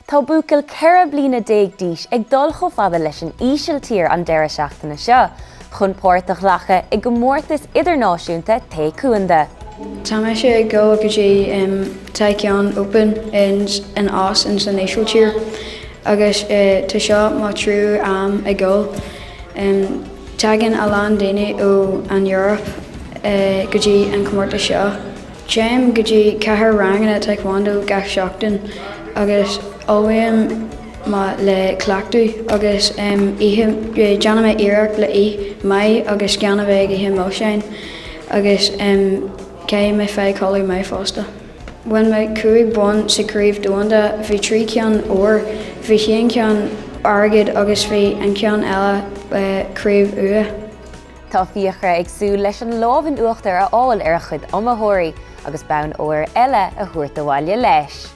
Tá buachaill 14 bliana d'aois ag dul chomh fada leis an Ísiltír an deireadh seachtaine seo chun páirt a ghlacadh i gcomórtas idirnáisiúnta taecuando. Tá mise ag dul go dtí Taekkyon Open in Oss in san Ísiltír agus tá seo mo tríú am ag dul. Tagann a lán daoine ó an Eoraip go dtí an comórtas seo. Téim go dtí ceathair ranganna Taekwondo gach seachtain agus ullmhaím mé le cleachtadh agus ithe, déanaim mé iarracht le ithe maith agus gan a bheith ag ithe milseáin agus caithfidh mé fáil codladh maith fosta. Bhain mé 5 bonn sa craobh domhanda, bhí 3 ceann óir, bhí haon ceann airgead agus bhí an ceann eile craobh-umha. Tá Fiachra ag súil leis an lámh in uachtar a fháil ar a chuid iomaitheoirí agus bonn óir eile a thabhairt abhaile leis.